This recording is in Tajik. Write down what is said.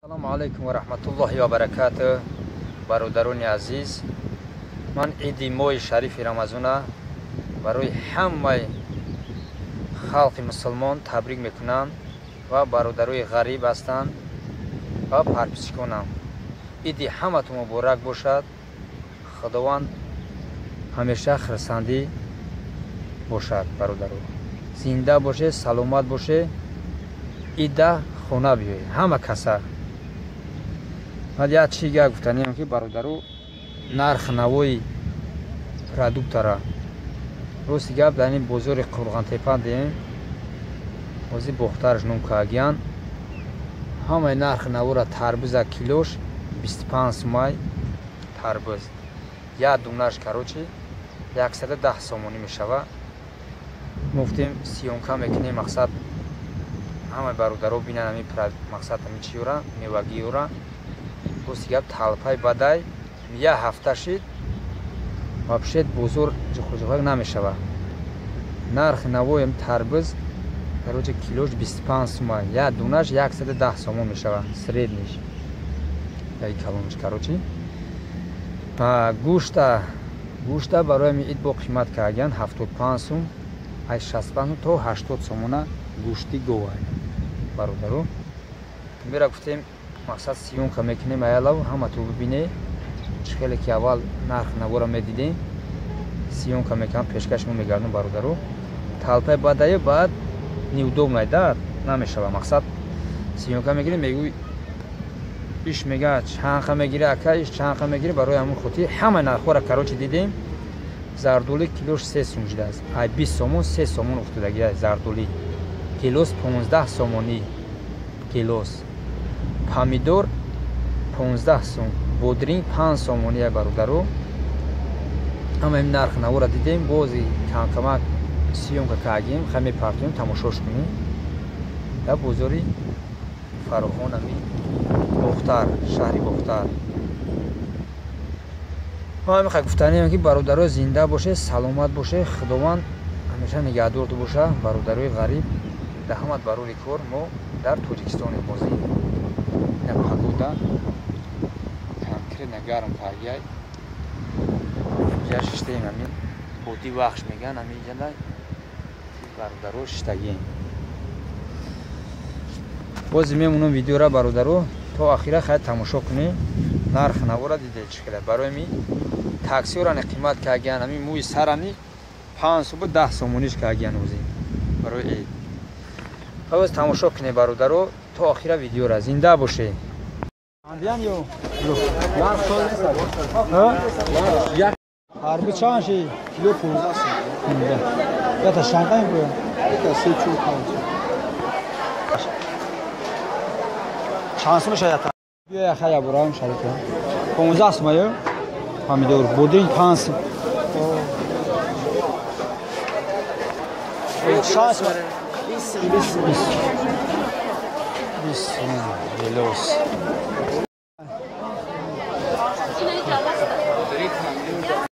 Ассалому алайкум ва раҳматуллоҳи ва баракатуҳ. Бародарони азиз, ман иди моҳи шарифи Рамазона барои ҳамаи халқи мусулмон табрик мекунам ва бародарои ғариб ҳастанд ва парписчиконам. Иди ҳаматон муборак бошад. Худованд ҳамеша хурсандӣ бошад, бародаро. Зинда бошед, саломат бошед. Ида хона биёед ҳама каса. Баъд як чиз гап гуфтаниям, ки бародаро, нарх навои продуктара, рости гап, дар ин бозори Қурғонтепа деем, ҳозир Бохтараш ном каагиян, ҳамаи нархи навора. Тарбуза килош 25 сумай, тарбуз як дунаш, короче, 110 сомонӣ мешава. Мо гуфтем, съёмка мекунем, мақсад ҳамаи бародаро бинан ҳамин, мақсад ҳамин чиёра, мевагиёра. Рости гап, талпаи бадай, як ҳафта шид, вообще бозор ҷухуҷухак намешава. Нархи навоям тарбуз, короче, килош 25 сума, як дунаш 110 сомон мешава, средний ш, яи калонш, короче. Гӯшта барои ҳамин ид бо қимат кардагиян, 75 сум, аз 65 то 80 сомона гӯшти говай, бародаро. Мера гуфтем, мақсад съёмка мекунем, аялав ҳаматон бибине, чӣ хеле ки аввал нарх навора медидем, съёмка мекунам, пешкаш мо мегардам, бародаро. Талпаи бадае, баъд неудобно да намешава. Мақсад съёмка мегирем, мегӯй иш мега чанха мегири, ака, иш чанха мегири. Барои ҳамон хотир ҳама нархҳоро, короче, дидем. Зардули килош 3 сум шудааст, ай 20 сомон 3 сомон уфтодагия. Зардули гелос 15 сомонӣ, гелос. Помидор 15 сум, бодринг 5 сомония, бародаро. Ҳама ин нарх навора дидем, бози камкамак съёмка кардем, хай мепартоем, тамошош кунем. Дар бозори Фарохон, ами Бохтар, шаҳри Бохтар. Ма мехоҳам гуфтаниам, ки бародаро, зинда бошед, саломат бошед, Худованд ҳамеша нигаҳдорту боша. Бародарои ғариб, дар ҳамат барори кор. Мо дар Тоҷикистони бозӣ ина погода конкретно гарм кардияй. Ҷа шиштаем, ҳамин боди вахш мегӯянд, ҳамин ҷада, бародаро, шиштагием. Бози мемонам видеора, бародаро, то ахира хай тамошо кунем. Нарх навора диде чӣ хеле барои ми таксиёрани қимат кардиян, ҳамин мӯи сарани 5 суму 10 сомониш кардиян ҳозир барои ид. Боз тамошо кунем, бародаро, то охира видеора. Зинда бошед. Андиян ё ҳарби чанд ши? Кило 15 сум. Ята шанқа мегӯям? Ята 3, 4, 5. Чанд сум шаяд? Биё, хая бурам шарика. 15 сум ё? Помидор, бодринг 5 сум. Чанд сум? 20. 20 сум. Гелос.